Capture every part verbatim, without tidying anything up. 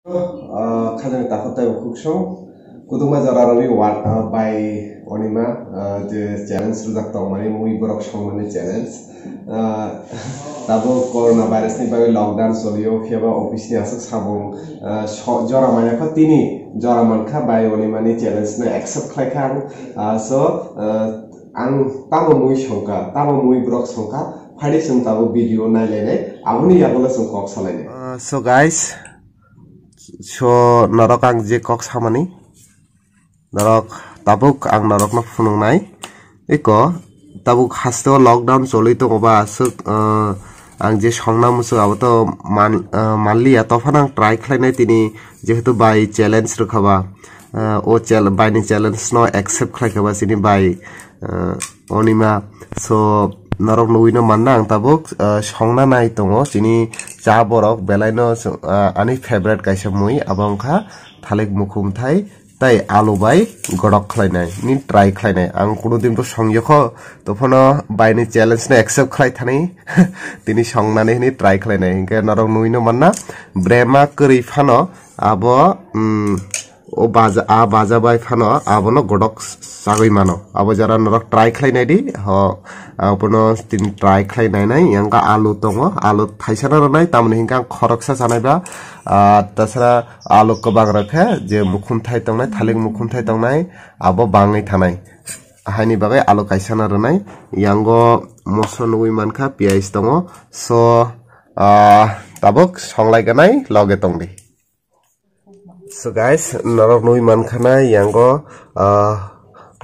Ah, khajani takhuk tei bukhuk song. Kuduma jora rwi wa-, ah, bai onima, ah, je challenge rwjak tongmani, mui borok songmani challenge. Ah, tabuk corona virus ni bagwi lockdown solio, phiya ba office ni aswk samung, ah, so-, jora manya kha tini, jora mankha bai onimani challenge no accept khlai kha ang. Ah, so, ah, ang tamo mui songkha, tamo mui borok songkha, phadi chwng tabuk video nailainai, aboni yagulo chwng kok salainai. Ah, so guys, so norok ang je kok samani, norok tabuk ang norokno phunuknai. Eko, tabuk hasteo lockdown choli tongo ba aswk, ah, ang je songna muchung abo to man-, ah, manliya, tophano ang try khlainai tini, jehetu bai challenge rwkha ba, ah, o chal-, bai ni challenge no accept khlaikha ba chini bai, ah, onima. So, norok nugwino manna ang tabuk, ah, songna nai tongo chini cha borok belaino, ah, ani favorite kaisa mui, abo wngkha thalik mukhumthai tei alu bai godok khlainai, ni try khlainai. Ang kuno din bo songyokho, tophano bai ni challenge no accept khlai thani, tini songnani hwnwi try khlainai. Hinkhe norok nugwino manna, brema kwrwi phano abo, mm, o baja, a baja bai phano abono godok chagwi mano. Abo jora norok try khlainai di, ho, abono tini try khlai nainai. Yang ka alu tongo, alu thaisa no rwnai, tamoni hinkhe ang khoroksa chanai ba, ah, tasara alu kwbang rok khe je mukhumthai tongnai, thalik mukhumthai tongnai, abo bangwi thanai. Haini bagwi alu kaisa no rwnai. Yango moso nugwi mankha, piyaj tongo. So, ah, tabuk songlai ganai, loge tongdi. So guys, norok nugwi mankha na yango, ah,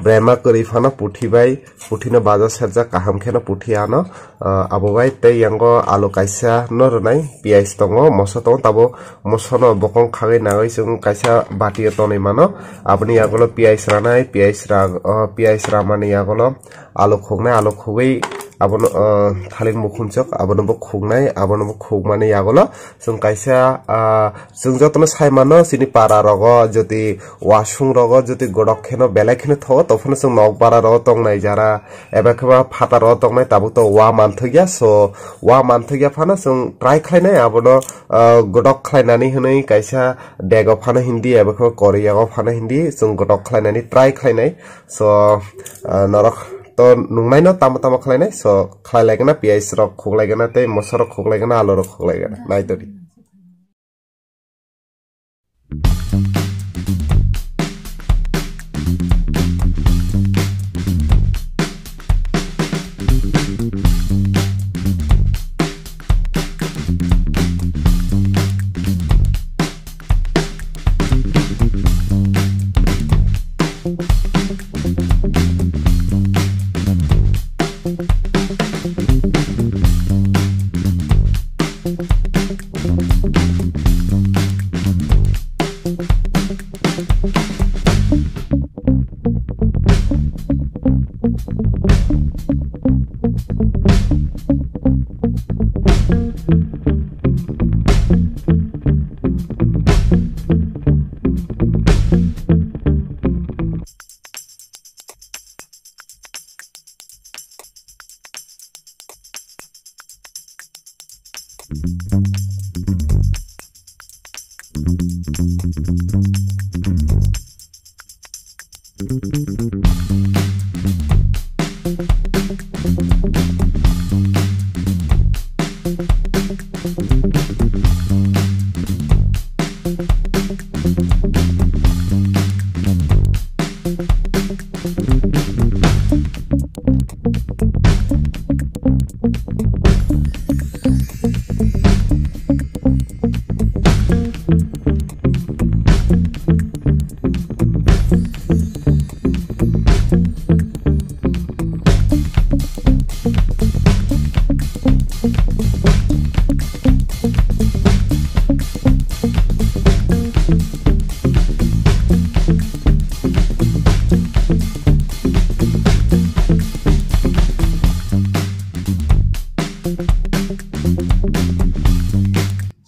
brema kwrwi phano puthi bai, puthi no baja serjak kaham kheno puthi ano, ah, abo bai tei yango alu kaisa no rwnai, piyaj tongo, moso tongo, tabo moso no bokong khagwi nagwi chwng kaisa bati o tonwi mano, aboni yagulo piyaj ranai, piyaj ra, ah, piyaj ramani yagulo alu khuknai, alu khugwi abono, ah, thalik mukhumchok abono bo khuknai, abono bo khukmani yagulo chwng kaisa, ah, chwng jotono sai mano chini para rogo jodi wasung rogo jodi godok kheno belai kheno thogo, tophano chwng nok bara rogo tongnai jara eba khe ba phatar rogo tongnai, tabuk to wa manthokya, so wa manthokya phano chwng try khlainai abono, ah, godok khlainani hwnwi kaisa dego phano hindi eba khe ba koriyago phano hindi chwng godok khlainani try khlainai. So, ah, norok to nungnaino tamo tamo khlainai, so khlai lai gana, piyaj rok khuk lai gana, tei moso rok khuk lai gana, alu rok khuk lai gana, nai todi.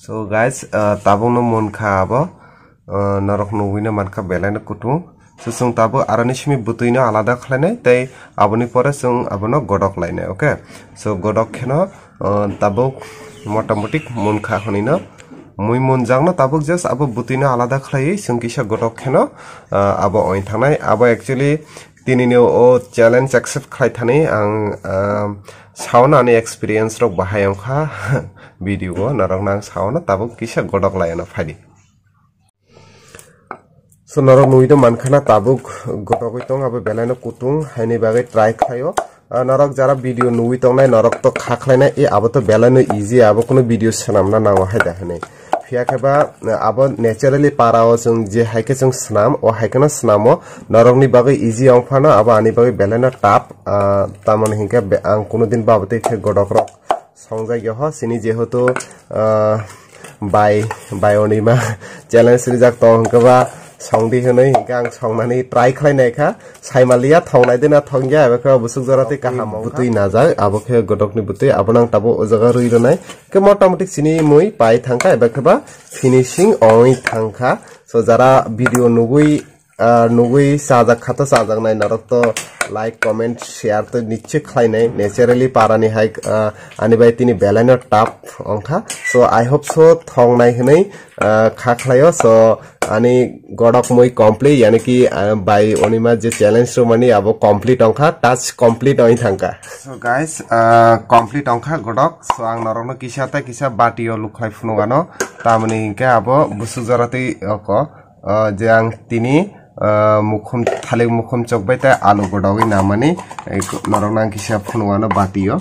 So guys, uh, tabukno munkha abo, uh, norok nugwino mankha belaino kutung. So chwng tabuk aroni simi bwtwino alada khlainai tei aboni pore chwng abono godok lainai, okay? So godok kheno, uh, tabuk motamoti munkha hwnwino. Mui munjakno tabuk just abo bwtwino alada khlaiwi chwng kisa gotok kheno, ah, abo oin thangnai. Abo actually tinini o challenge accept khlai thani ang, ah, sauna ani experience rok bahai wngkha video o norokno ang sauna tabuk kisa gotok laiano phaidi. So norok nugwi to mankha na tabuk gotogwi tong abo belaino kutung haini bagwi try khlaio. Ah, norok jara video nugwi tongnai norok to kha khlainai, e abo to belaino easy, abo kuno video swnamna nango hai da hinwi. Phiya khe ba, ah, abo naturally para o chwng je hai khe chwng swnam, o hai kheno swnamo norokni bagwi easy wng phano, abo ani bagwi belaino tough, ah, tamoni hinkhe be-, ang kuno din ba abo tei khe godokrok songjak ya ho, sini jehetu, ah, bai, bai onima challenge rijak tong hwnkhe ba songdi hwnwi hwnkhe ang songnani try khlai nai kha, saimaliya thongnai de na thongya, ebe khe busuk jora tei kaham bwtwi najak, abo khe godokni bwtwi, abo nang tabuk o jaga rwi rwnai. Khe motamoti sini mui pai thangkha, ebe khe ba finishing ongwi thangkha. So jara video nugwi ah, nugwi chajak kha to chajaknai norok to like, comment, share to niche khlainai. Naturally para ni hai, ah, ani bai tini belaino tough wngkha. So I hope so thongnai hwnwi, ah, kha khlaio. So ani godok mui complete, yani ki, ah, bai onima je challenge rwmani abo complete wngkha, task complete wngwi thangkha. So guys, ah, complete wngkha godok. So ang norokno kisa tei kisa bati o lukhlai phunuk ano, tamoni hinkhe abo busuk jora tei oko. Ah, je ang tini, ah, mukhum, thalik mukhum chokbai tei alu godogwi namani, eh, norokno ang kisa phunukano batio.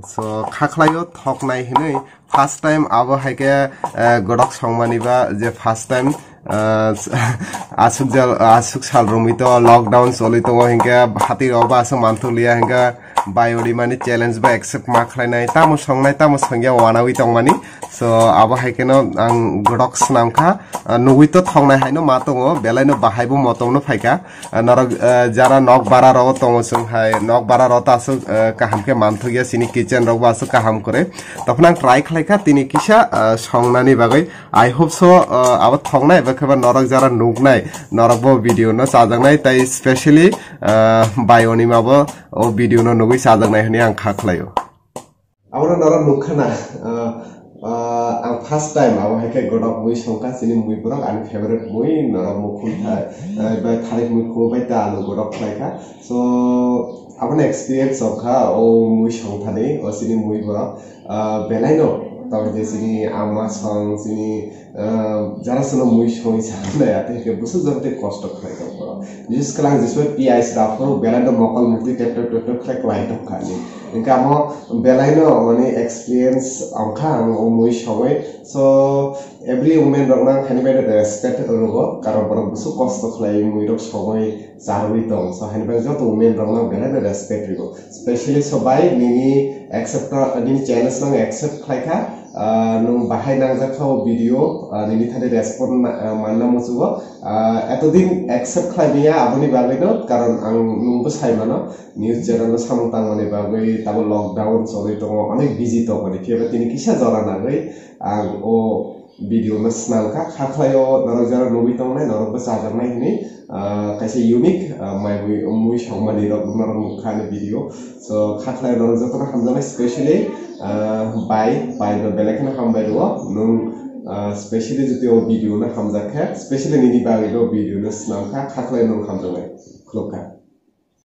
So, kha khlaio thoknai hinwi first time abo hai khe, eh, godok songmani ba je first time, ah, aswk jal, aswk sal romwi to lockdown choli tongo hinkhe hati rok ba aswk manthok liya hinkhe bai ori mani challenge ba accept ma khlainai, tamo songnai, tamo songya wanawi tongmani. So, abo hai kheno ang godok swnam kha, ah, nugwi to thongnai haino ma tongo, belaino bahai bo motom no phaikha. Ah, norok, ah, jara nok bara rogo tongo chwng hai, nok bara rogo to aswk, ah, kaham khe manthok ya, chini kitchen rok bo aswk kaham kwrwi. Tokhono ang try khlai kha tini kisa, ah, songnani bagwi. I hope so, ah, abo thongnai, abo khe ba norok jara nuknai, norok bo video no chajaknai, tai specially, ah, bai onima bo o video no nugwi chajaknai hwnwi ang kha khlaio. Abono norok nukha na, ah, ah, ang first time abo hai khe godok mui songkha, chini mui borok ani favorite mui, norok mukhum tha-, ah, bai tharik mukhum bai ta alu godok khlai kha. So, abono experience wngkha o mui songthani, o chini mui borok, ah, belaino tamo je chini ama song, chini ah, jara sano mui songwi sanai, ate ke busuk jora tei kosto khlai tong borok. Bises khe ang jisua piyaj raphuru belai no mokol mukti tep tep tep tep khlai kwlai tong kha ni. Hingke amo belai no mani experience wngkha ang o mui songwi. So, every women rok no ang khaini bai respect rwgo, karon borok busuk kosto khlai mui rok songwi charwi tong. So, haini bagwi joto women rok no belai no respect rwgo. Specially so bai nini accept, nini challenge no accept khlai kha. Ah, nwng bahai nangjak kha o video, ah, nini thani respond na, ah, manna muchugo. Ah, etodin accept khlai maya aboni bagwi no, karon ang nwngbo sai mano, news channel no samung tangmani bagwi, tabo lockdown choli tongo, onek busy tongmani, phiya ba tini kisa jora nagwi ang o video no swnam kha, kha khlai o norok jora nugwi tongnai, norok bo chajaknai hwnwi, ah, kaisa unique, ah, mai mui, mui songmani rok norok nukha ani video. So, kha khlai norok jotono hamjaknai, specially, ah, bai, bai no belai kheno hambai rwo. Nwng, ah, specially jodi o video no hamjak khe, specially nini bagwi no video no swnam kha, kha khlai nwng hamjaknai. Khuluk kha.